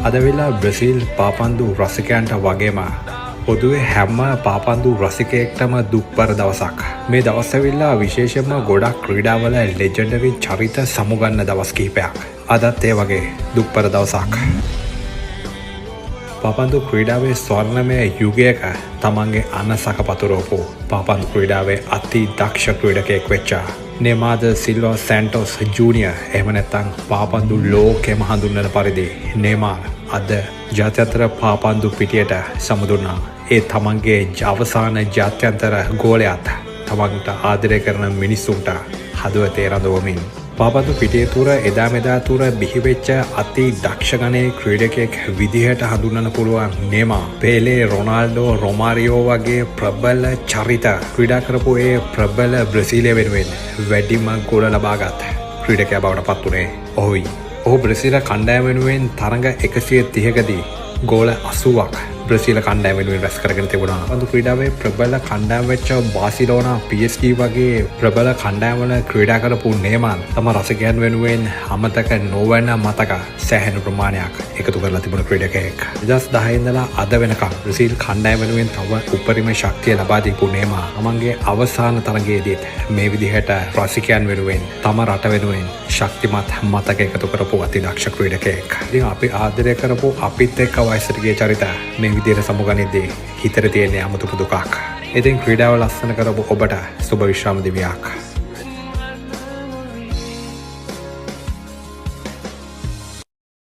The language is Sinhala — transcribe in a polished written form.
අද වෙලා බ්‍රසීල් පාපන්දු රසිකයන්ට වගේම පොදුවේ හැම පාපන්දු රසිකයෙක්ටම දුක්බර දවසක්. මේ දවස් ඇවිල්ලා විශේෂයෙන්ම ගොඩක් ක්‍රීඩාවල ලෙජෙන්ඩරි චරිත සමුගන්න දවස් කිහිපයක්. අදත් ඒ වගේ දුක්බර දවසක්. පාපන්දු ක්‍රීඩාවේ ස්වර්ණමය යුගයක තමන්ගේ අනසක පතුරවපු, පාපන්දු ක්‍රීඩාවේ අති දක්ෂ ක්‍රීඩකයෙක් වෙච්ච නේමාර් ද සිල්වා සැන්ටෝස් ජූනියර්, එහෙම නැත්නම් පාපන්දු ලෝකෙම හඳුන්වන පරිදි නේමාර්, අද ජාත්‍යන්තර පාපන්දු පිටියට සමුදුන්නා. ඒ තමන්ගේ අවසාන ජාත්‍යන්තර ගෝලයත් තමන්ට ආදරය කරන මිනිස්සුන්ට හදවතේ රඳවමින්. පාපන්දු පිටිය තුර එදා මෙදා තුර බිහිවෙච්ච අති දක්ෂ ගණයේ ක්‍රීඩකයෙක් විදිහට හඳුන්වන්න පුළුවන් නේමා. පේලේ, රොනාල්ඩෝ, රොමාරියෝ වගේ ප්‍රබල චරිත ක්‍රීඩා කරපු ඒ ප්‍රබල බ්‍රසීලිය වෙනුවෙන් වැඩිම ගෝල ලබාගත් ක්‍රීඩකයා බවට පත් වුණේ ඔහුයි. ඔහු බ්‍රසීල කණ්ඩායම වෙනුවෙන් තරඟ 130කදී ගෝල 80ක් බ්‍රසීල කණ්ඩායම වෙනුවෙන් රැස් කරගෙන තිබුණා. පන්දු ක්‍රීඩාවේ ප්‍රබල කණ්ඩායම් වෙච්ච බාසිලෝනා, PSG වගේ ප්‍රබල කණ්ඩායම් වල ක්‍රීඩා කරපු නේමාර් තම රසිකයන් වෙනුවෙන් අමතක නොවන මතක සෑහෙන ප්‍රමාණයක් එකතු කරලා තිබුණ ක්‍රීඩකයෙක්. 2010 ඉඳලා අද වෙනකම් බ්‍රසීල් කණ්ඩායම වෙනුවෙන් තව උපරිම ශක්තිය ලබා දීපු නේමාර් තමන්ගේ අවසාන තරගයේදීත් මේ විදිහට රසිකයන් වෙනුවෙන්, තම රට වෙනුවෙන් ශක්තිමත් මතක එකතු කරපු අති දක්ෂ ක්‍රීඩකයෙක්. ඉතින් අපි ආදරය කරපු, අපිත් එක්ක වයසට ගිය චරිත මේ විදිහට සමුගනිද්දී හිතට තියෙන අමුතු දුකක්. ඉතින් ක්‍රීඩාව ලස්සන කරපු ඔබට සුබ විශ්‍රාම දිවියක්.